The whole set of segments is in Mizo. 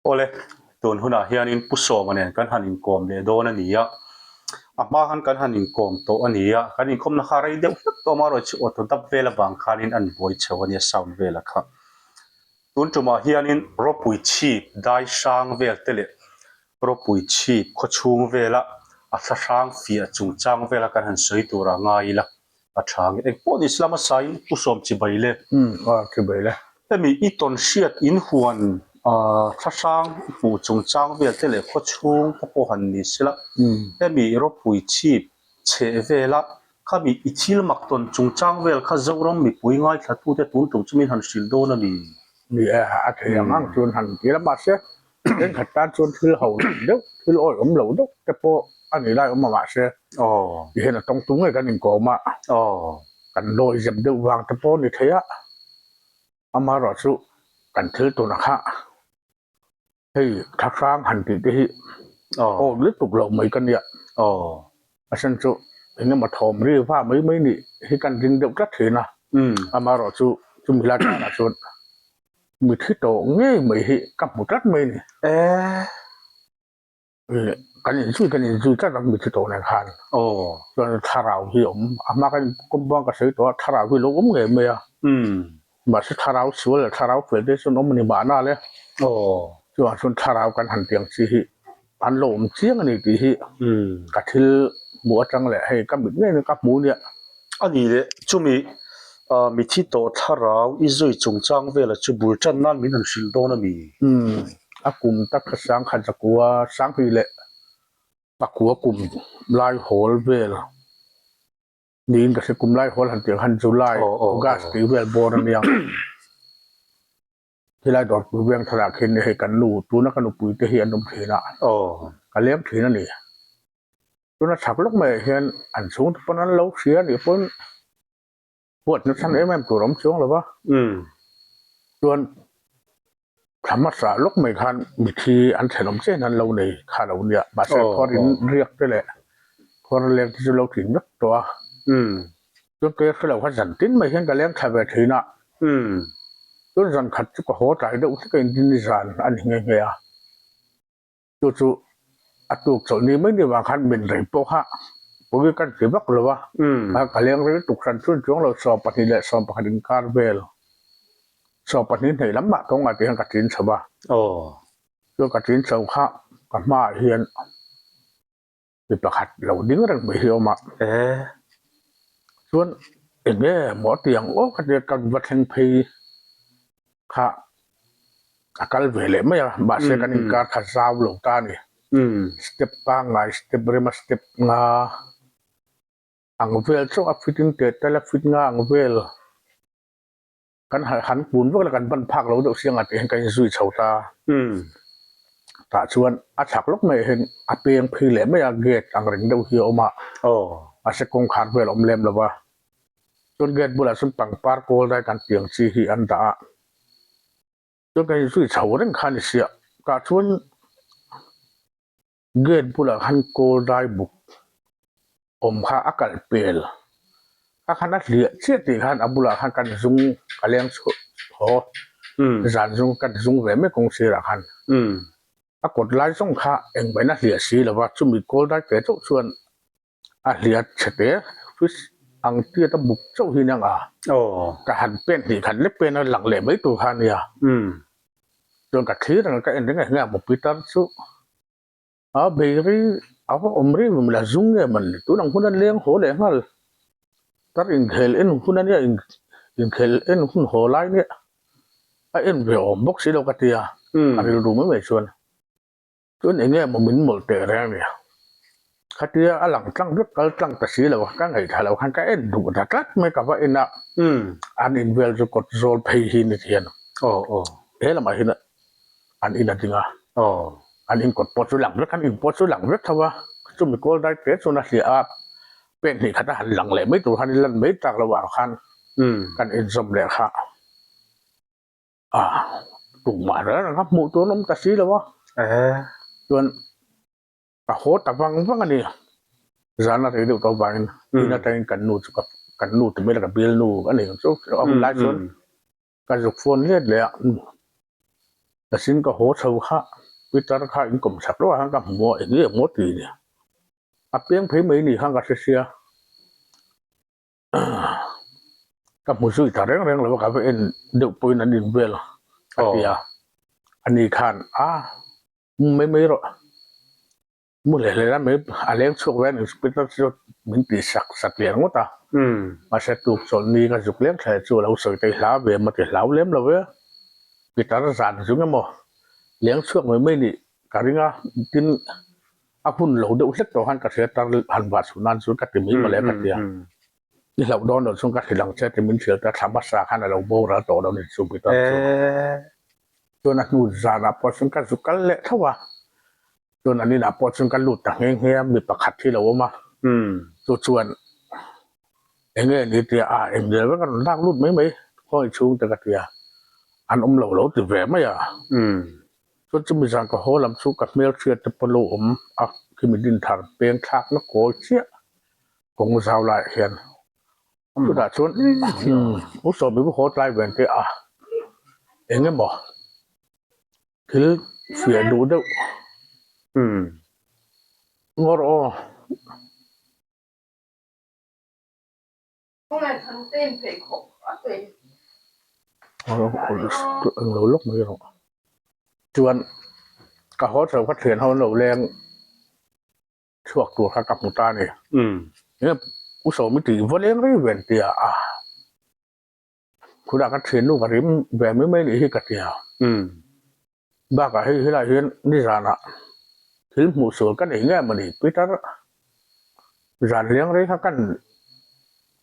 Awle, tun hunah hianin Pu Sawma nen kan han inkawm leh dawn a ni a, a hma khan kan han inkawm tawh a ni a, kan inkawmna kha rei deuh hlek tawh amaherawh chu auto dap vel avang khanin an buai chho a nia sound vela kha. Tun tumah hianin ropui chhip dai hrang vel te leh ropui chhip khawchhung vela a thla hrang fiah chungchang vela kan han sawi turah ngai ila. A tha nge. Eng pawh ni Islam a sain Pu Sawm chibai le. Umm a chibai le. Hemi i tawn hriat in huan thla hrang i hmuh chungchang vel te leh khawchhung te pawh han ni sela. Hemi ropui chhip chheh vela khami i thil mak tawn chungchang vel kha Zoram mipui ngaithlatute tun tum chu min han hrilh dawn a ni. Ni e, a thei ang ang chuan han ti la mahse Thenkhat tan chuan thil ho lo deuh, thil awihawm lo deuh te pawh a ni lai awm a mahse tihian a tawngtu ngei kan inkawm a, kan lawi zep deuh vang te pawh a ni thei a, amaherawhchu kan thil tuna kha hei thlahrang han tih te hi aw lutuk lo mai ka nia, a then chu engemaw thawm ri va mai mai nih hi kan ring deuh tlat thin a, amaherawhchu chumi lai karah chuan. Mithi tawh ngei mai hi ka hmu tlat mai a ni. Kan inzui kan inzui tlat a mithi tawh nen khan. Chuan thlarau hi a awm a hma kan compound ka sawi tawh a thlarau hi a lo awm ngei mai a. Mahse thlarau sual leh thlarau fel te chuan awm a ni mahna le. Chuvang chuan thlarau kan han tiang chi hi an lo awm chiang a ni tih hi ka thil hmuh atang leh hei ka mit ngei in ka hmu nia. A ni leh chumi mithi tawh thlarau i zui chungchang vela chu bul tan nan min han hrilh dawn a mi? Umm a kum tak kha sangkhat zakua sanghnih leh pakua kum lai hawl vel niin ka hria kum lai hawl han tih ang khan July August tih vel bawr a nia. Helai dawrpui veng tharah khian hei kan nu tuna ka nupui te hi an awm thin a, ka leng thin a ni. Tuna chhak lawk maiah hian an chhungte pawn an lo hria anih pawn huatna chhan em em tur a awm chuang lo va. Chuan thla hmasa lawk mai khan mithi an thenawm chen an lo nei kha lo nia mahse khuar in riak te leh khuar leng te chu lo tling vek tawh a. Chuan kei hre lo kha zan tin mai hian ka leng thla ve thin a. Chuan zan khat chu ka haw tlai deuh hlek a inrin ni zan a ni nghe nghe a. Chu chu a tuk chawlh ni mai ni vang khan min rei pawh kha pawi kan ti vak lo a. Ka leng rei lutuk hran chuan chuang lo 12 leh 11 inkar vel 12 hneih lam mah tawng ah tih hian ka tlin chho a. Chuan ka tlin chho kha ka hmaah hian mi pakhat lo ding reng mai hi a awm a. Chuan eng nge maw a ti ang aw ka tia ka va thleng phei kha a kal ve leh mai a mahse kan inkar kha zau lo ta a ni. Step pangngai step rema step nga ang vel chauh a fit in teh tel a fit nga ang vel. Kan han kun vek la kan ban phak lo deuh siang ah tih hian kan inzui chho ta. Tah chuan a chhak lawk mai ah hian a peng phei leh mai a gate ang reng deuh hi a awm a. Mahse kawngkhar vel a awm lem lo va. Chuan gate bulah chuan pangpar kawl dai kan tiang chi hi an dah a. Chuan kan inzui chho reng kha a ni sia. Tah chuan Gate bulah khan kawl dai buk awm kha a kalh pel a khan a hliah chiah tih khan a bulah khan kan zung ka leng chhuah haw zan zung kan zung ve mek kawng sirah khan a kawt lai zawng kha engmah in a hliah si lo va chumi kawl dai te chauh chuan a hliah chhe te fish ang tiat a buk chauh hi nia nga ka han pen hnih khat lek pen a lang leh mai tur kha ania chuan ka thlir ang ka en reng a enge a mawpui tar chu a bei rei a va awm rei vem la zung nge man tun ang hun a leng haw leh nghal tar inkhel en hun ania inkhel en hun haw lai nia a en ve awm bawk si lo ka tia a rilru mai mai chuan. Chuan eng nge maw min mawlh teh reng a nia. Khatia a lang tlang vek kal tlang ta si lo ka ngaihthla lo khan ka en duh ta tlat mai ka va en a. An in vel chu kawt zawl phei hi ni thian. He lamah hian an in a ding a. An in kawt pawh chu lang vek an in pawh chu lang vek tho a. Chumi kawl dai te chuan a hliah a pen hnih khat a han lang leh mai tur khan i lan mai tak lo ah khan kan inzawm leh kha. A tumah reng reng a hmuh tur an awm ta si lo a chuan ka haw ta vang vang a ni zan a rei deuh tawh avangin in atangin kan nu chu ka kan nu ti mai la ka bialnu a ni ang chu a hun lai chuan ka zuk phone let leh a. Asin ka haw chho kha Peter kha in kawm chak loh ah khan ka hmu a, eng nge maw ti ni? A piang phei mai ni khan ka hre sia. Ka hmu zui ta reng reng lo a, ka va en deuh pawhin an in vel a ti a. Ani khan a mu mai mai rawh. Mu hle hle la mai a leng chhuak ve a ni Peter chu min tih sak sak leh ngawt a. Mahse tuk chawlhni ka zuk leng thleh chu a lo sawi ta i hlau ve emaw ti hlau lem lo e. Peter zan zung emaw leng chhuak mai mai nih ka ring a, tin a hun lo deuh hlek tawh khan ka hria tar han vah chhuh nan chuan ka ti mai mawle ka ti a. I hlauh dawn loh chuan ka hrilh ang che ti min hrilh ta thla hmasa khan a lo boral tawh lo ni chu Peter chu. Chuan a hnu zanah pawh chuan ka zu kal leh tho a. Chuan an inah pawh chuan ka lut ta nghe nghe a, mi pakhat hi lo awm a, chu chuan eng nge ni tia a eng vel vek a rawn lak lut mai mai khawngaih chhung te ka ti a, an awm lo lo ti ve mai a. Chuan chumi zan ka haw lam chu ka hmelhriat te pawh lo awm a, khimi dinthar peng thlakna kawl chiah kawng zau laiah hian chutah chuan u sawmi u haw tlai ven te a eng emaw Thil fiah duh deuh. Umm. Ngawr aw. Englo lawk mai rawh. Chuan ka haw chho kha thian ho an lo leng chhuak tur kha ka hmu ta a ni. Enge u Sawmi tih va leng rei ve an ti a. Khurah ka thiannu ka rim ve mai mai nih hi ka ti a. Bakah hei helai hian nizanah thil hmuh sual ka nei nge mawni Peter zan leng rei kha kan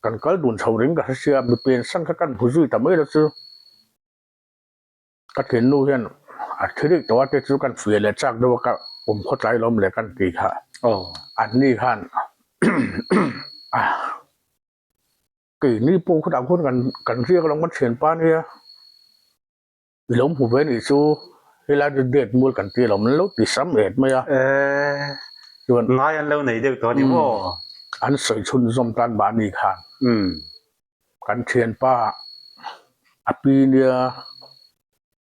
kan kal dun chho ring ka hre sia mi pensan kha kan hmu zui ta mai lo chu ka thiannu hian a thi rih tawh a te chu kan fiah leh chak deuh a ka awm khawtlai lawm leh kan ti kha anni khan a. Keini pawh khutah khuan kan kan riak alawm kan thianpa nia i lo hmu ve nih chu helai chu date mual kan ti alawm an lo ti sam et mai a chuan ngai an lo nei deuh tawh a ni maw an sawi chhunzawm tan mahni khan kan thianpa a pi nia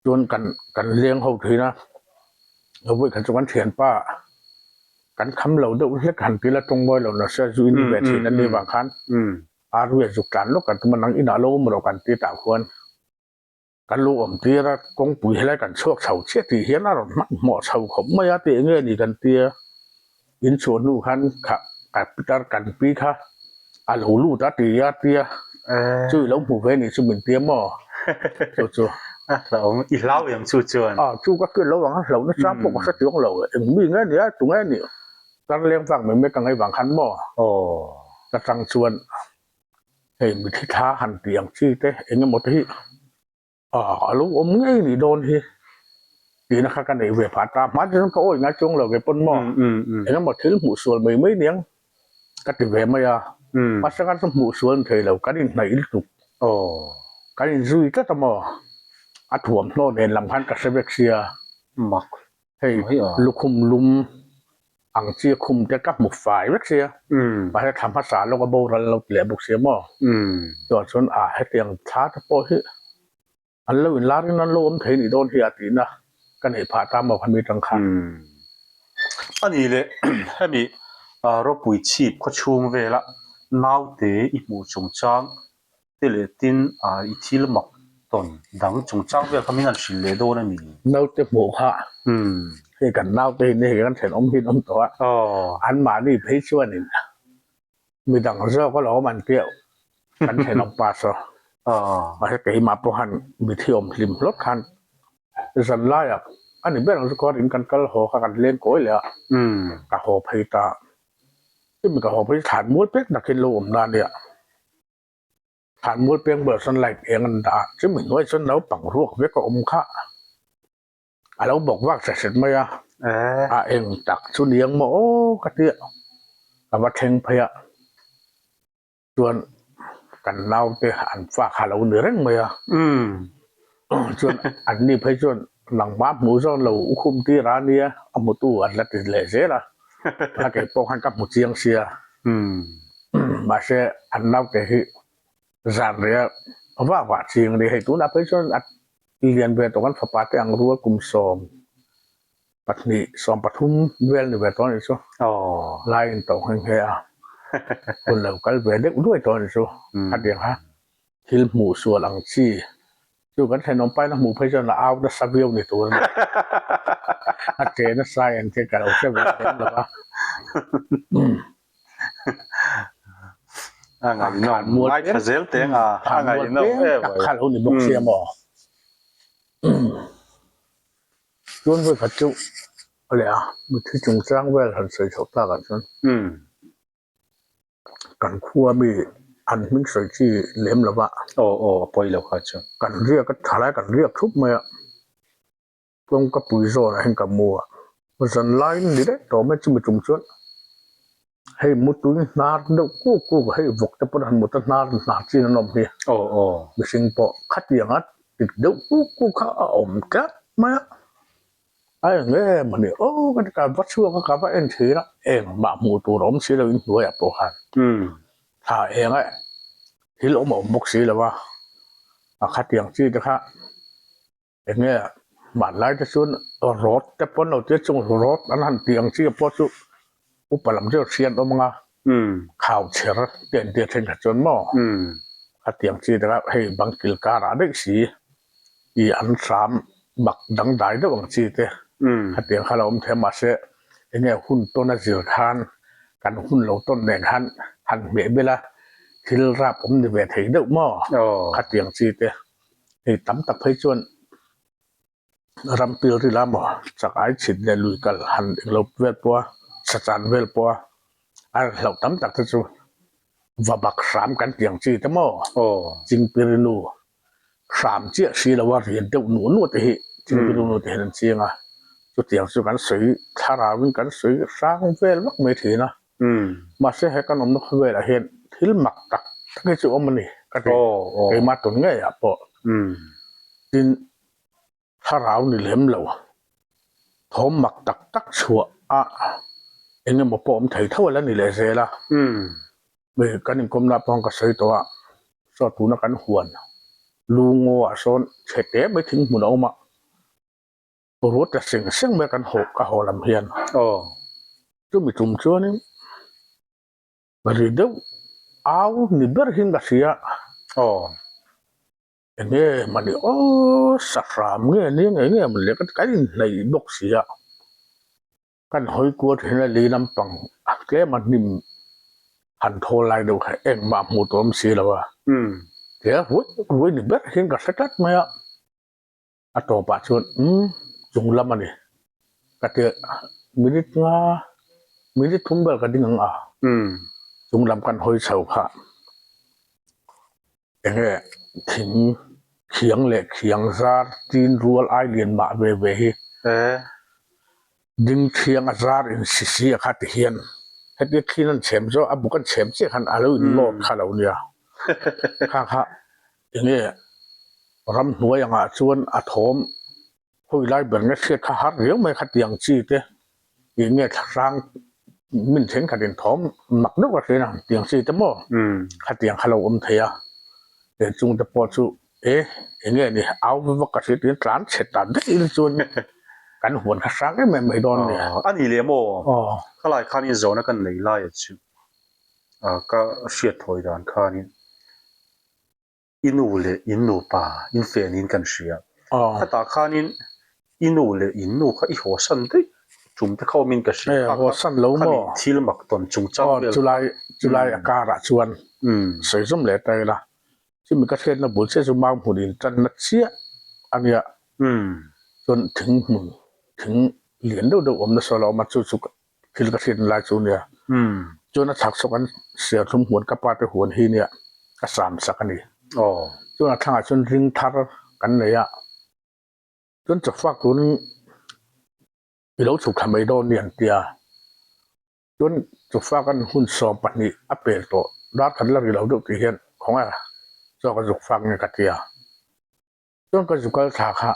chuan kan kan leng ho thin a vawi khat chu kan thianpa kan kham lo deuh hlek han ti la tawng mawi lo nasa zu in ve thin a ni vang khan ar ruia zuk tlan lawk kan tum a nang inah lo awm rawh kan ti tah khuan kan lo awm tir a kawngpui helai kan chhuak chho chiah tih hian a rawn hmanhmawh chho khawp mai a tih eng nge ni kan tia in chhuah hnu khan kha ka pitar kan pi kha a lo lut a ti a tia chu i lo hmu ve nih chu min tia maw chu chu a hlauhawm i hlau em chu chuan a chu ka hriat lo ang a hlauhna chang pawh ka hre chuang lo eng mi nge nia tu nge nih tar leng vang mai mai ka ngaih vang khan maw ka tang chuan hei mithi thla han tih ang chi te eng emaw te hi A lo awm ngei nih dawn hi tihna kha ka neih ve phah ta. Hma chuan ka awi ngai chuang lo ve pawn maw? Eng emaw thil hmuh sual mai mai niang ka ti ve mai a. Mahse khan chu hmuh sual ni thei lo, kan inhnaih lutuk. Kan inzui tlat a maw? A thuamhnaw nen lam khan ka hre vek sia. Mak Hei lukhum lum ang chi khum te ka hmu fai vek sia, mahse thla hmasa lawk a boral lo ti leh bawk sia maw? Chuan chuan a hetiang thla te pawh hi an lo inlar in an lo awm thei nih dawn hi a tihna ka neih phah ta maw khami tang khan. A nih leh hemi ropui chhip khawchhung vela naute i hmuh chungchang Te leh tin i thil mak tawn dang chungchang vel kha min han hrilh leh dawn a ni. Naute hmuh kha hei kan naute hi hei kan thenawm hi an awm tawh a, anmahni phei chuanin midang zawk alawm an tia kan thenawm pa saw mahse keimah pawh khan mithi awm hlim hlawt khan zan laiah a ni ber ang chu khuan in kan kal haw kha kan leng kawi leh a, ka haw phei ta chumi ka haw phei chu thlan mual pek takin lo awm na ania. Thlan mual peng bulah chuan light eng an dah a, chumi hnuai chuan naupang ruak vek a awm kha a lo bawk vak hret hret mai a, a eng tak chu niang maw aw ka ti a, ka va thleng phei a, chuan kan naute an fa kha a lo ni reng mai a, chuan an ni phei chuan nangmah hmuh zawn lo u khum tir a nia a hmutu an la ti leh zel a. A kei pawh khan ka hmu chiang sia. Mahse an naute hi zan rei a vah vah chiang a ni. Hei tunah phei chuan a. Lian ve tawh kan fapa te ang rual kum 12, 13 vel ni ve tawh a nih chu. Lai in tawh nghe nghe a. Hun lo kal ve deuh duai tawh a nih chu. Khatiang kha thil hmuh sual ang chi chu kan thenawm paina hmuh phei chuan a au nasa viau ni tur a ni. A che nasa eng che ka lo hre ve lem lo va. A ngaihnawm ngaithla zel teng a, a ngaihnawm em mai. Kha lo ni bawk sia maw. Chuan vawi khat chu a leh a, mitthi chungchang vel han sawi chhoh tak ah chuan kan khua mi an hming sawi chi lem lo va. Aw aw a pawi lo kha chu. Kan riak a tha lai kan riak thup mai a. Kawngka pui zawnah hian ka mu a, zan laiin ni daih tawh mai chumi tum chuan hei mutui hnar deuh kuk kuk a, hei vawk te pawn han mut a hnar hnar chin an awm hi mihring pawh khatiang a tik deuh kuk kuk kha a awm tlat mai a, a eng em a ni aw ka ti ka va chhuak a ka va en thin a engmah hmuh tur a awm si lo in hnuaiah pawh khan thla eng a thil awm a awm bawk si lo a, a khatiang chi te kha. Eng nge hmanlai te chuan rawt te pawn lo tia chung rawt an han tih ang chi pawh chu upa lam chu hriat awm anga khau chher te an tia thenkhat chuan maw khatiang chi te kha hei bang kil karah daih si ih an hram mak dangdai deuh ang chi te khatiang kha lo awm thei a mahse eng nge hun tawn a zir khan kan hun lo tawn nen khan han hmeh bel a thil rap awm ni ve thei deuh maw khatiang chi te. Hei tam tak phei chuan ram pil ril a maw chak ai chhit leh lui kal han englo vel pawh a sachan vel pawh a a hlauh tam tak te chu va bak hram kan tih ang chi te maw chingpirinu hram chiah si lo a rian deuh nuah nuah te hi chingpirinu te hian an chiang a chutiang chu kan sawi thlarau in kan sawi hrang vel vak mai thin a. Mahse he kan awmna khawvelah hian thil mak tak tak hi chu awm a ni ka ti. Keimah tawn ngeiah pawh tin thlarau ni lem lo thawm mak tak tak chhuah a eng emaw pawh awm thei tho a la ni leh zel a. Hei kan inkawmna pawh ka sawi tawh a, saw tuna kan huan lu ngaw ah sawn chhe te mai thing hmun a awm a. Rut la seng seng mai kan haw ka haw lam hian aw chumi tum chuanin ri deuh au ni ber hian ka hria aw eng nge mani aw sahram nge nia nge nge mawni le ka kan inhnaih bawk si a. Kan hawi kual thin a lei lampang a tlem a hnim han thawl lai deuh kha engmah hmuh tur awm si lo a tia ruai ruai ni ber hian ka hre tlat mai a. A tawpah chuan umm chung lam a ni. Ka ti minute nga minute thum vel ka ding ang a. Chung lam kan hawi chho kha enge thing khiang leh khiang zar tin rual ai lian mah ve ve hi ding thiang a zar in si si a kha ti hian hetia thil an chhem zawh a buk an chhem chiah khan a lo in lawt kha lo nia kha kha Enge ramhnuai angah chuan a thawm hawi lai ber nge hriat kha har riau mai kha tiang chi te ih nge thlahrang min thenkhat in thawm mak deuh ka hria ang tiang chi te maw khatiang kha lo awm thei a he chung te pawh chu e enge ni au vak ka hria tiin tlan chhe ta daih in chuan kan huan kha hrang em em mai dawn a ni. A ni leh maw? Khalai khan in zawhna kan nei lai a chu ka hriat thawi dan khanin. I nu leh in nupa in fenin kan hria. Khatah khanin i nu leh in nu kha i hawsan daih tum te kha awmin ka hria. Kha hawsan lo maw? Khami thil mak tawn chungchang vel kha. Chulai chulai a karah chuan sawi zawm leh ta ila. Chumi ka hriatna bul chiah chu mau hmun in tanna chiah a nia. Chuan thing hmun thing lian deuh deuh awmna sawn a awm a chu chu thil ka hriat lai chu nia chuan a chhak saw kan serthlum huan ka pa te huan hi nia ka sam sak a ni chuan a thlangah chuan ring thar kan nei a chuan chawfak turin i lo chhuk thla mai dawn ni an tia chuan chawfak an hun 12 a pel tawh dar khat la ri lo deuh tih hian khawngaih a chaw ka zuk fak nge ka tia chuan ka zu kal thla kha.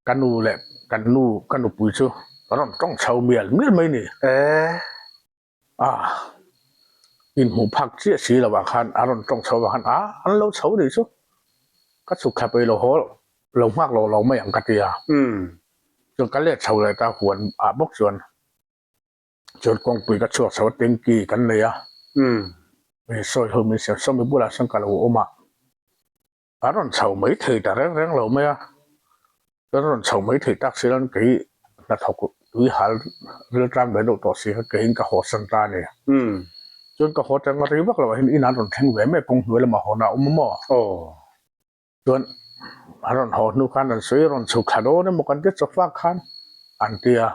Ka nu leh kan nu ka nupui chu ka rawn tawng chho mial mial mai ni. A inhmuh phak chiah si lo ah khan a rawn tawng chho vang khan a an lo chho nih chu ka chhuk thla peih lo haw. Lo nghak lo lo mai ang ka ti a. Chuan ka let chho leh ta huan ah bawk chuan chuan kawngpui ka chhuak chho a tanky kan nei a. Sawi ho min siam sawmi bulah sawn ka lo awm a. A rawn chho mai thei ta reng reng lo mai a. Chuan a rawn chho mai thei tak si lan kei hnathawk tui hal ril tlang ve deuh tawh si kha keiin ka haw san ta a ni. Chuan ka haw tang a rei vak lo ah hian inah an rawn thleng ve mai a kawng hnuai lamah hawn a awm a maw? Chuan a rawn haw hnu khan an sawi rawn chhuk thla dawn emaw kan ti chawfak khan an ti a,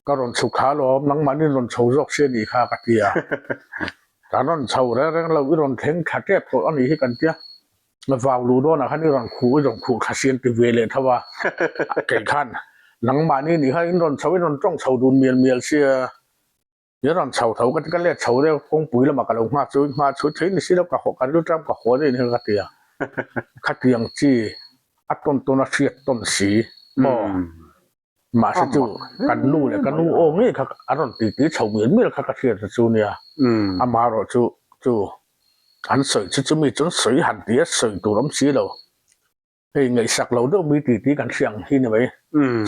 ka rawn chhuk thla alawm nangmahni rawn chho zawk si a nih kha ka ti a, kan rawn chho reng reng lo i rawn thleng thla tep tawh a nih hi kan ti a, vau luh dawnah khan i rawn khuh i rawn khuh thla si an ti ve leh tho a, kei khan nangmahni nih kha in rawn chho i rawn tawng chho dun mial mial sia. Min rawn chho tho ka ti ka let chho deuh kawngpui lamah ka lo nghak chu nghah chhut thei ni si lo ka haw ka rilru ṭam ka haw daih ni ka ti a khatiang chi a tawn tawn a hriat tawn si maw mahse chu kan nu leh ka nu aw ngei kha a rawn ti ti chho mial mial kha ka hriat ta chu nia amaherawh chu chu an sawi chu chumi chuan sawi han ti a sawi tur awm si lo. Hei ngaihsak lo deuh mi titi kan hria ang hi ni mai.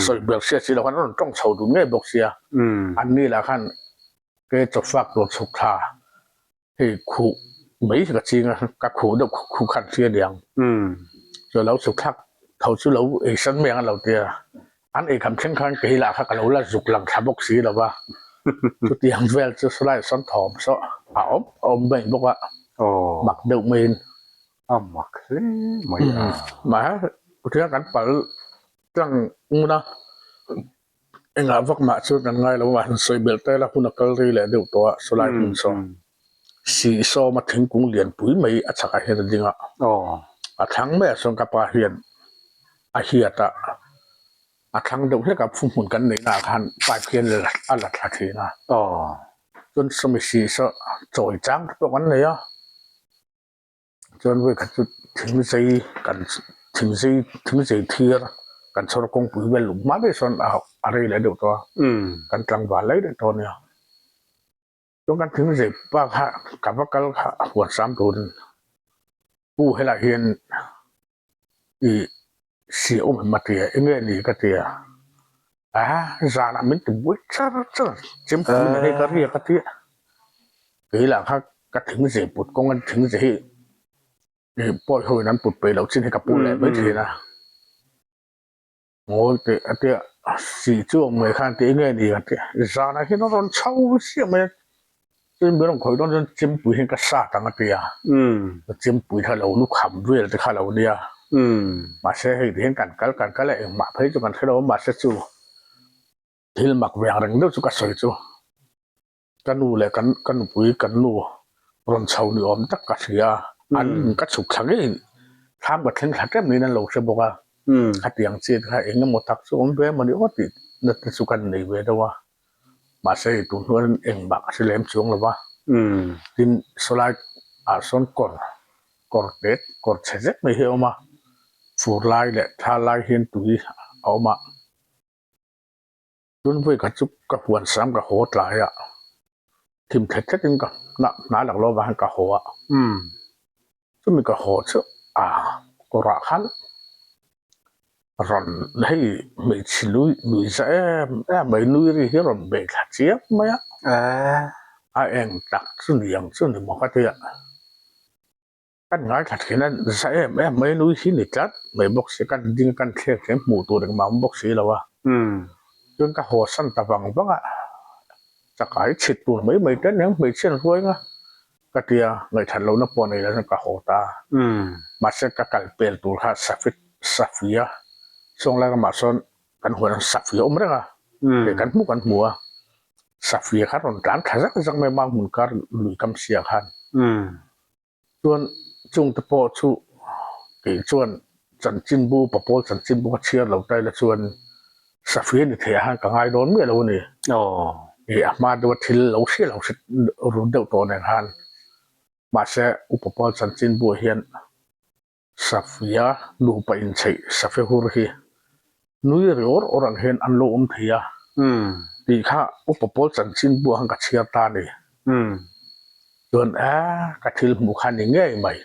Sawi ber hriat si lo khan a rawn tawng chho dun ngei bawk sia. An ni lah khan ke chawfak tur chhuk thla hei khuh mai hi ka ching a, ka khuh deuh khuh khan hria niang. Chuan lo chhuk thlak tho chu lo ei san mai ang a lo tia. An ei kham thleng khan kei lah kha ka lo la zuk lang thla bawk si lo va. Chutiang vel chu saw lai sawn thawm saw a awm a awm mai bawk a, mak deuh maiin. A mak hle mai a. Mahse kuthian kan pal tlang ngun a, engah vak mah chu kan ngai lo a, han sawi belh ta ila hun a kal rei leh deuh tawh a, sawlai hmun saw sihsawma thingkung lianpui mai a chhakah hian a ding a, a thlang maiah chuan ka pa hian a hiat a, a thlang deuh hlek a phuhmun kan neih naah khan pipe hian a la thla thin a, chuan sawmi sihsaw chawi chang te pawh kan nei a. Chuan vawi khat chu thing zei kan thing zei thing zei thir kan chhawr kawngpui vel lung hma daih sawn a rei leh deuh tawh a kan tlangval lai daih tawh a nia chuan kan thing zei pa kha ka va kal kha a huan sam turin pu helaiah hian ih Siah awm em a ti a, enge ni ka ti a, a zanah min ti buai char char a, chempui nen hei ka riak a ti a, kei lah kha ka thing ze put kawng a thing ze hi ih pawi ho in an put peih loh chin hi ka pu leh mai thin a, ngawi teh a ti a, sih chu awm ngei khan a ti enge ni ka ti a, zanah hian a rawn chho chiah mai a. Chuan min rawn khawih dawn chuan chempui hian ka sat ang a ti a, chempui kha lo lukham vel te kha lo nia, mahse hei ti hian kan kal kan kal a engmah phei chu kan hre lo a, mahse chu thil mak ve ang reng deuh chu ka sawi chu ka nu leh kan ka nupui kan nu rawn chho ni awm tak ka hria a, an ka chhuk thla ngei thlam ka thleng thla ṭep niin an lo hre bawk a, khatiang chin kha eng emaw tak chu awm ve emaw ni aw tih na te chu kan nei ve deuh a. Mahse i tun hnuaiin engmah ka hre lem chuang lo va, tin sawlai ah sawn kawr kawr tet kawr chhe zet mai hi a awm a, fur lai leh thla lai hian tui a awm a, tun vawi khat chu ka huan sam ka haw tlai a, thim thet thet in ka hna lak lo avang hian ka haw a, Chumi ka haw chu a kawrah khan rawn hei hmeichhe nui nui za em em mai nui ri hi rawn bei thla chiam mai a, a eng tak chu ni ang chu ni maw ka ti a, kan ngaithla thin a za em em mai nui hi ni tlat mai bawk si kan ding kan thlek thleng hmuh tur engmah a awm bawk si lo a, chuan ka haw san ta vang vang a, chakai chhit tur mai mai te aniang hmeichhia an hruai ang a. Ka tia, ngaihthat lohna pawh nei lo chuan ka haw ta. Mahse ka kal pel tur kha Safit Safia Sawnglai ramah sawn kan huan ang Safia awm reng a, hei kan hmuh kan hmu a, Safia kha rawn tlan thla zak zak mai a hmun kar lui kam sia khan. Chuan chungte pawh chu kei chuan chanchinbu papawl chanchinbu ka chhiar lo taila chuan Safia ni theih ah khan ka ngai dawn miah lo a ni. Ih a hma deuha thil lo hria lo hre run deuh tawh nen khan mahse upa pawl chanchinbu ah hian Safia nupa inchheih Safia hur hi nui ri awr awr ang hian an lo awm thei a tih kha upa pawl chanchinbu ah khan ka chhiar ta a ni. Chuan a ka thil hmuh kha ni ngei mai.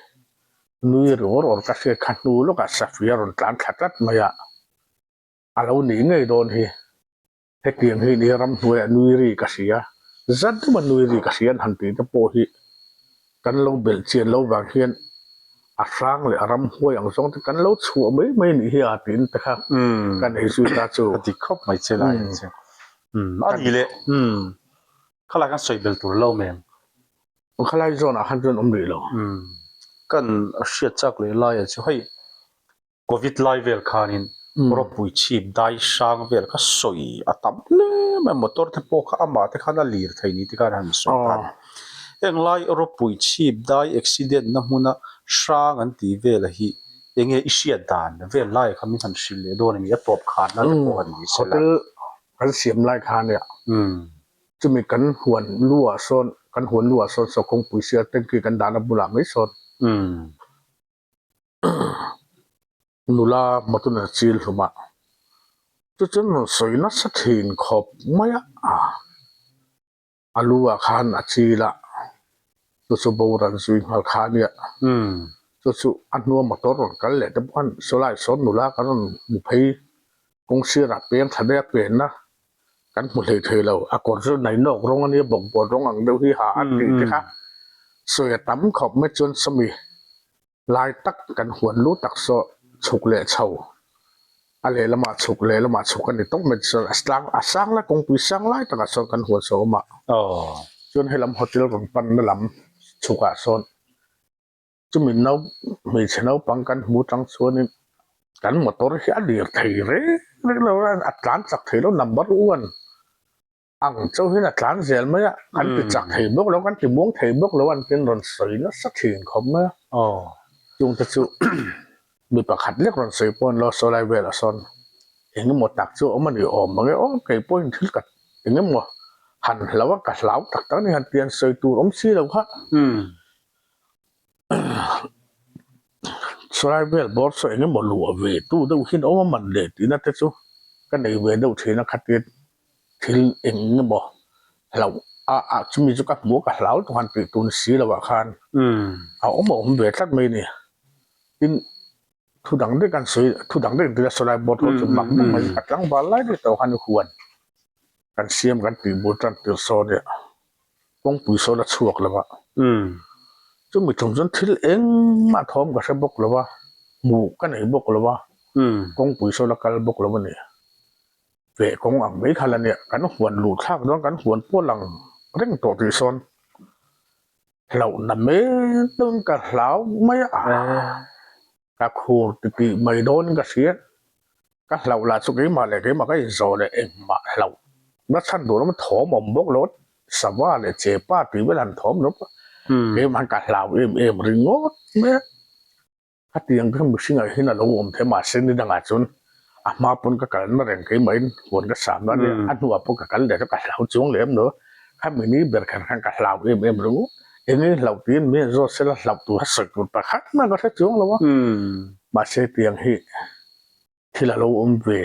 Nui ri awr awr ka hriat kha hnu lawkah Safia rawn tlan thla tlat mai a, a lo nih ngei dawn hi. Hetiang hi ni ramhnuaiah nui ri ka hria, zat deuha nui ri ka hria an han tih te pawh hi kan lo belh chian lo vang hian a hrang leh a ramhuai ang zawng te kan lo chhuah mai mai nih hi a tiin te kha kan ei zui ta chu. Ka dik khawp mai che lai ang che. A nih leh khalai khan sawi bel tur lo mem. Khalai zawnah khan chuan awm rih lo. Kan hriat chak leh laia chu hei Covid lai vel khanin rawpui chhip dai hrang vel kha sawi a tam hle mai a, motor te pawh kha amah te khan a lir thei ni te khan a han sawi ta a ni. Heng lai rawpui chhip dai accident na hmuna hrang an tih vel hi eng nge i hriat dan vel lai kha min han hrilh leh dawn a ni, a tawp khanna te pawh han ni se la. Hotel kan siam lai khan nia chumi kan huan lu ah sawn kan huan lu ah sawn sawrkawngpui sial tanky kan dahna bulah mai sawn. Nula motor a chil hlum a, chu chuan rawn sawi nasa thin khawp mai a, a lu ah khan a chil a, chu chu boral zui nghal kha a nia, chu chu a hnua motor rawn kal leh te pawh khan sawlai sawn nula kan rawn hmu phei kawng sirah peng tha daih a penna kan hmu hlei thei lo, a kawr chu nainawk rawng a nia bawkbawn rawng ang deuh hi ha a tih te kha sawi a tam khawp mai chuan sawmi Lai tak kan huan lu tak saw chhuk leh chho a lehlamah chhuk lehlamah chhuk a ni tawp mai chuan a tlang a sang lai kawngpui sang lai takah sawn kan huan saw awm a chuan helam hotel rawn panna lam chhukah sawn chumi nau hmeichhe naupang kan hmu tang chuanin kan motor hi a lir thei reng reng lo a a tlan chak thei lo number one. Ang chauh hian a tlan zel mai a, kan ti chak thei bawk lo, kan ti muang thei bawk lo an tin rawn sawi nasa thin khawp mai a. Chung te chu mi pakhat lek rawn sawi pawh an lo sawi lai velah sawn eng emaw tak chu a awm a ni awm ang e aw, kei pawhin thil ka eng emaw han hlau a, ka hlau tak tak a ni han ti an sawi tur awm si lo kha. Sawi vel bawr saw eng emaw luah ve tu deuh hian awm a man leh tihna te chu ka nei ve deuh thin a khatin thil eng emaw hlauh a ah chumi chu ka hmu a ka hlau tawh han tih tun si loh ah khan a awm a awm ve tlat mai a ni. Tin thu dang daih kan sawi thu dang daih tila sawi lai bawr ho chu mak mak mai a tlangval lai daih tawh khan huan kan siam kan tih bul tan tir sawn nia kawngpui sawn a chhuak lo a chumi tum chuan thil engmah thawm ka hre bawk lo a hmuh ka nei bawk lo a kawngpui sawn a kal bawk lo a ni. Ve kawng ang mai kha la nia, kan huan luh thlak dawn kan huan pawh lang reng tawh tih sawn hlauhna men dawn ka hlau mai a, ka khur ti tih mai dawn ka hria, ka hlauh lah chu keimah leh keimah ka inzawh leh engmah hlauh na chhan tur awm thawm awm bawk lo, sava leh chepa tih vel han thawm lo keimah ka hlau em em ringawt mai a. Hetiang kha mihringah hian a lo awm thei mahse ni dangah chuan a hma pawn ka kalna reng keimah in huan ka sam a nia a hnuah pawh ka kal leh chu ka hlau chuang lem lo khami ni ber khan khan ka hlau em em ringawt eng nge hlauh tiin mi an zawt sela hlauh tur a sawi tur pakhat mah ka hre chuang lo a mahse tiang hi Thil a lo awm ve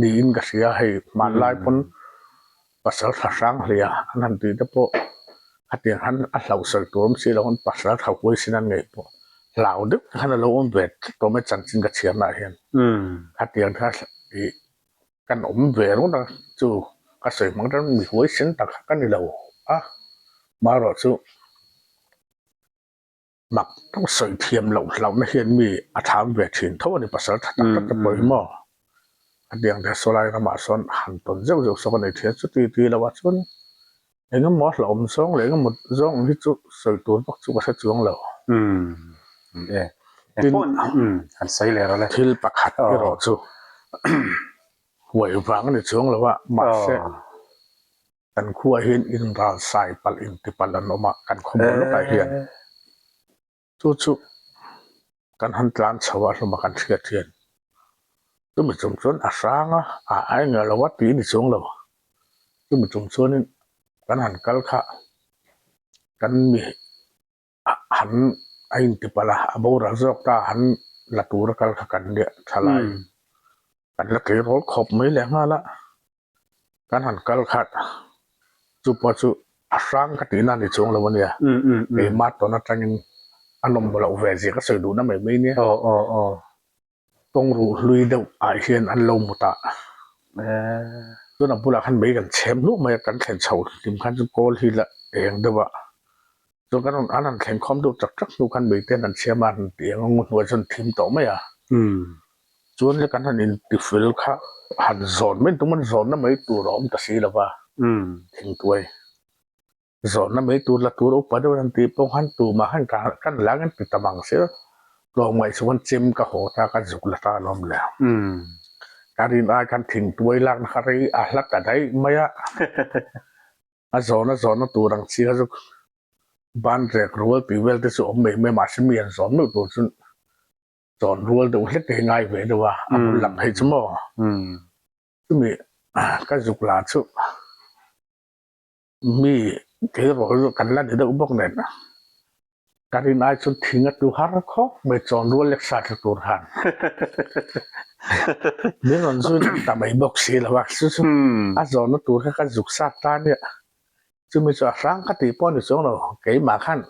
niin ka hria, hei hmanlai pawn pasal tha hrang hlia an han tih te pawh khatiang khan a hlauh sawi tur awm si lo an pasal tha huai sin an ngaih pawh hlau deuh te khan a lo awm ve tlat tawh mai chanchin ka chhiar naah hian khatiang kha ih kan awm ve ringawt a chu ka sawi hmang tan mi huaisen tak kha ka ni lo a marawh chu. Mak tak sawi thiam loh hlauhna hian mi a thlam ve thin tho a ni pasal tha tak tak te pawh hi maw hetiang te sawlai ramah sawn han tawn zeuh zeuh sawn ka nei thin a chuti ti lo ah chuan eng emaw a hlauhawm zawng leh eng emaw zawng ang hi chu sawi tur vak chu ka hre chuang lo. Tin thil pakhat erawh chu huai vang a ni chuang lo a mahse. Kan khuaah hian inral sai palh inti palh an awm a, kan khaw mawl lawkah hian chu chu kan han tlan chho a hlawm a kan hriat hian chumi chung chuan a hrang a, a a eng lo a tih a ni chuang lo. Chumi chung chuanin kan han kal kha kan mi han a inti palh a, a boral zawk ta han la tura kal kha kan nia thalai kan la tleirawl khawp mai leh nghal a. Kan han kal khat chu pawh chu a hrang ka tihna a ni chuang lo a nia, keimah tawn atangin A nawm loh ve zia ka sawi duhna mai mai nia. Aw aw aw. Tawng ruh hlui deuh ah hian an lo mu ta. Chuan a bulah khan mei kan chhem hluah mai a, kan thlen chho hlim khan chu kawl hi la eng deuh a. Chuan kan rawn an han thlen khawm deuh tak tak hnu khan mei te an han chhem a, an han ti eng a, ngaw hnuai chuan thim tawh mai a. Chuan le kan han intifel kha han zawn mai tum an zawnna mai tur a awm ta si lo va, thingtuai. Zawnna mai tur la tur upa deuh an tih pawh khan tumah khan ka kan lang an ti ta mang sia tlawmngaih chu khan chem ka haw ta ka zuk la ta alawm le. Ka rin ai khan thingtuai lakna kha rei a hla ta daih mai a, a zawna zawna tur ang chi kha chu ban rek rual tih vel te chu awm mai mai mahse mi an zawn meuh tur chu zawn rual deuh hlek te hi ngai ve deuh a, a bul lam phei chu maw. Chumi ka zuk la chu. Mi tleirawl chu kan la ni deuh bawk nen ka rin ai chuan thing a tlu har khawp mai chawn rual lek sa tla tur han min rawn zui leh ta mai bawk si lo a chu chu a zawnna tur kha ka zuk sat ta nia chumi chu a hrang ka tih pawh a ni chuang lo keimah khan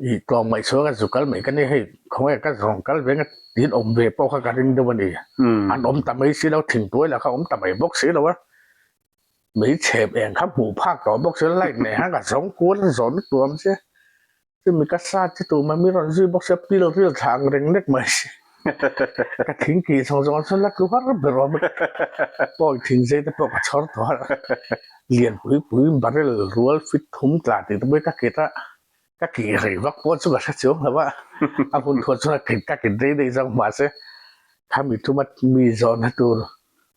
Ih tlawm ngaih chhuak a zu kal mai ka ni hei khawnge ka zawng kal ve nga tin awm ve pawh kha ka ring deuh a ni. An awm ta mai si lo thingtuai lah kha awm ta mai bawk si lo a. Mei chhep eng kha hmuh phak tawh bawk si lo light nei khan ka zawng kual a zawn lutuk ang che. Chumi ka sa che tur mai mi rawn zui bawk sia pil ril thla ang reng nek mai si. Ka thing kih zawng zawng chuan la tlu har ber awm a. Pawi thing zei te pawh ka chhawr tawh a. Lian pui pui barrel rual fit thum tla tih te pawh hi ka kit a. Ka kih rei vak pawh chu ka hre chuang lo a, a hun thuah chuan a kit ka kit rei daih zawk mahse khami thuma mi zawnna tur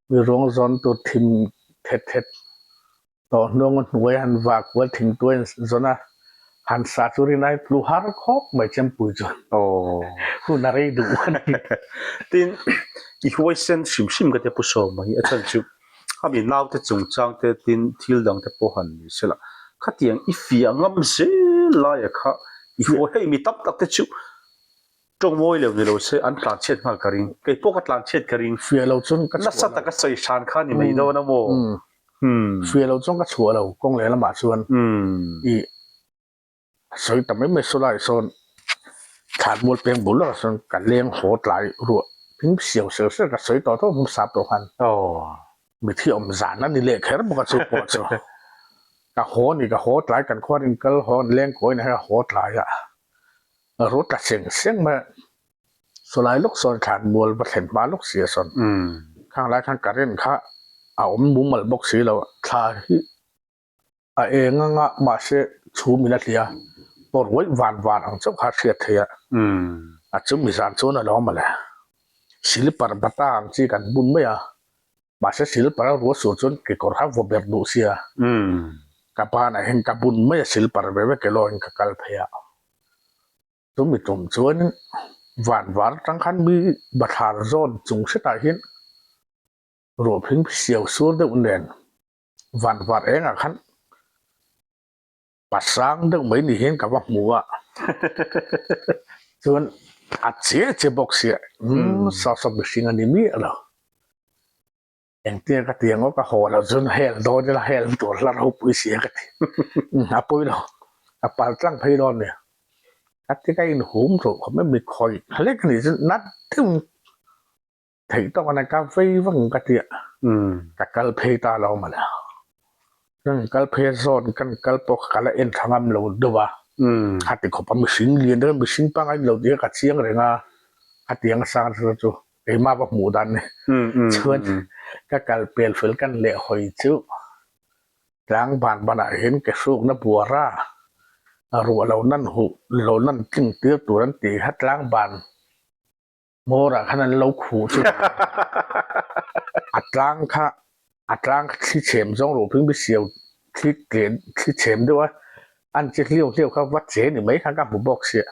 mi ruang zawn tur thim thet thet tawh hnuang a hnuai han vah kual thingtuai an zawn a, han sa chu rin ai tlu har khawp mai chempui chuan hun a rei duh a ni. Tin, i huaisen hrim hrim ka tia Pu Sawma hi a chhan chu. Khami naute chungchang te tin thil dang te pawh han ni sela khatiang i fiah ngam zel laia kha i haw hei mi tam tak te chu tawng mawi lo ni lo se an tlan chhiat nghal ka ring kei pawh ka tlan chhiat ka ring Fiah lo chuan ka chhuah nasa lo. taka sawi hran kha ni mai dawn a maw? Fiah lo chuan ka chhuah lo kawng leh lamah chuan i Sawi ta mai mai saw lai sawn thlanmual peng bul lawkah sawn ka leng haw tlai ruah hming siau sel sel ka sawi tawh tawh hming sap tawh khan mithi awm zan a ni leh kher bawk a chu pawh chu ka haw ni ka haw tlai kan khuan in kal haw an leng kawi na hian ka haw tlai a ruah tla seng seng mai a saw lai lawk sawn thlanmual va thlen hma lawk si a sawn khang lai khan current kha a awm mumal bawk si lo thla hi. A eng anga mahse chhum in a hlia pawr uaih van van ang chauh kha a hriat theih a, a chumi zan chuan a lo awm ale. Silipar bata ang chi kan bun mai a, mahse silipar a ruah suh chuan kekawr kha vaw ber duh sia, ka banah hian ka bun mai a silipar ve ve kelawin ka kal phei a. Chumi tum chuan van var atang khan mi bathlar zawn chung hretah hian ruahphing siau sur deuh nen Van var engah khan pasang deuh mai ni hian ka va hmu a, chuan a che che bawk sia, umm saw saw mihring a ni miah lo. Engtia ka ti ang aw ka haw loh chuan hel dawn ila hel tur hla ropui sia ka ti, a pawi lo, ka pal tlang phei dawn nia. Ka ti ka inhum ruh khawp mai, mi khawih hlek a nih chuan nat deuhin Theih tawk a ka vei vang ka tia ka kal phei ta lo mawle. Kan kal phei a zawn kan kal pawh ka la en tha ngam lo deuh a. Khati khawp a mihring lian deuh mihring pangngai ni lo tih kha ka chiang reng a, khatiang a sang chu chu keimah va hmuh dan ni. Chuan ka kal pel fel kan leh hawi chu tlang ban banah hian ke hrukna buar a, ruah lo nan huh lo nan tling tir tur an tih kha tlang ban Hmawrah khan an lo khuh chu a tlang kha a tlang kha thli chhem zawng ruh phing bi siau thli tlem thli chhem deuh a an che hliau hliau kha va che ni mai khan ka hmu bawk sia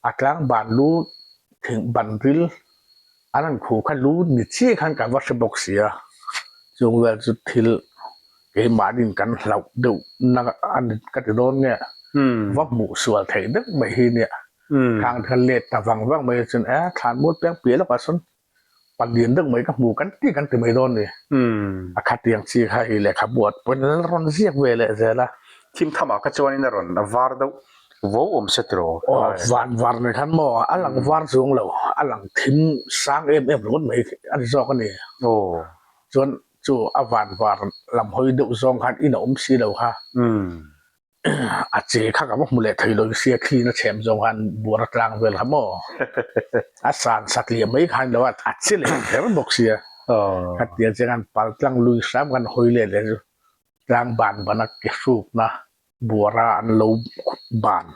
a tlang ban lu thing ban ril an han khuh kha lu ni chiah khan ka va hre bawk sia chung vel chu thil keimahni kan hlauh deuh na a ni ka ti dawn nge va hmuh sual theih deuh mai hi nia. Khang kha let ta vang vang mai a chuan e thlan mual piang piah lawkah sawn palian deuh mai ka hmu kan ti kan ti mai dawn ni. A khatiang chi kha hei lehkha buat pawhin a rawn ziak ve leh zel a. Thim thamah kha chuanin a rawn a var deuh. Vo awm se tiraw? Aw, van var ni khan maw a lang var chuang lo, a lang thim sang em em ringawt mai a ni zawk a ni. Aw. Chuan chu a van var lam hawi deuh zawng khan in a awm si lo kha. A che kha ka va hmu leh thei lo sia thli na chhem zawng khan buar a tlang vel kha maw. A san satliah mai khan lo a, a che leh kher bawk sia. Khatia che khan pal tlang lui hram khan hawi let leh chu tlang ban ban a ke hrukna buara an lo ban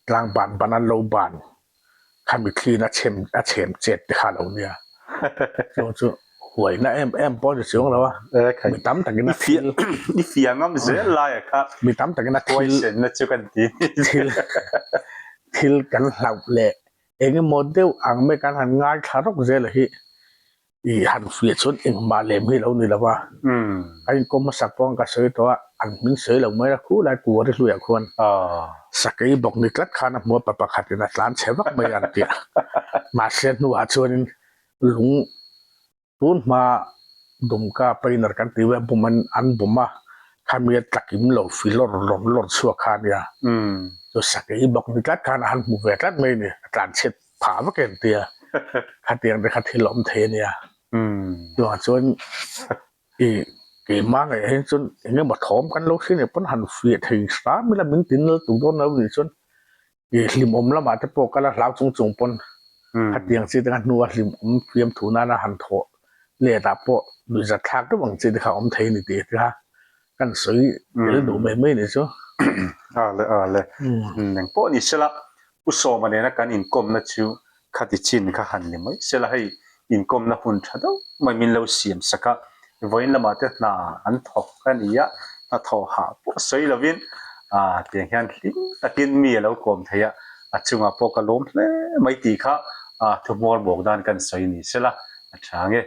tlang ban ban an lo ban khami thliin a chhem a chhem chet te kha lo nia chu chu huaina em em pawh ni chuang lo a mi tam takin a thil i fiah ngam zel lai a kha mi tam takin a thil huaisenna chu kan ti thil thil kan hlauh leh engemaw deuh ang mai kan han ngaithla rawk zel a hi I han fiah chuan engmah lem hi lo ni lo va, a inkawm hmasak pawh ka sawi tawh a, an hming sawi lo mai a, khulai kuari hluiah khuan sakei bawk ni tlat khan a hmu a, pa pakhatin a tlan chhe vak mai a an ti a. Mahse hnuah chuanin lung tun hma Dumka painter kan tih ve bum an an bum a, khami a tlakim lo fi lawr lawr lawr chhuak kha a nia. Chu sakei bawk ni tlat khan a han hmu ve tlat mai a ni, a tlan chhe phah vak em tia khatiang te kha thil a awm thei a nia. Chuvang chuan i keimah ngaih hi chuan eng emaw thawm kan lo hria nih pawn han fiah thei hram ila min tin lal tuk dawn lo nih chuan i hlimawm lamah te pawh kal a hlau chung chung pawn khatiang chi te kha hnua hlimawm fiamthu nana han thawh let ah pawh nuihzat thlak deuh ang chi te kha a awm thei a ni tih te kha kan sawi tel duh mai mai nih chu. A le a le engpawh ni sela Pu Sawma nena kan inkawmna chu khati chin kha han ni mai sela hei inkawmna hun tha deuh mai min lo siam sak a, vawiin lamah te hna an thawk a ni a, hnathawh hah pawh sawi lovin ah tiang hian hlim takin mi a lo kawm thei a, a chungah pawh ka lawm hle mai tih kha ah thuhmawr bawk dan kan sawi ni sela a tha nge.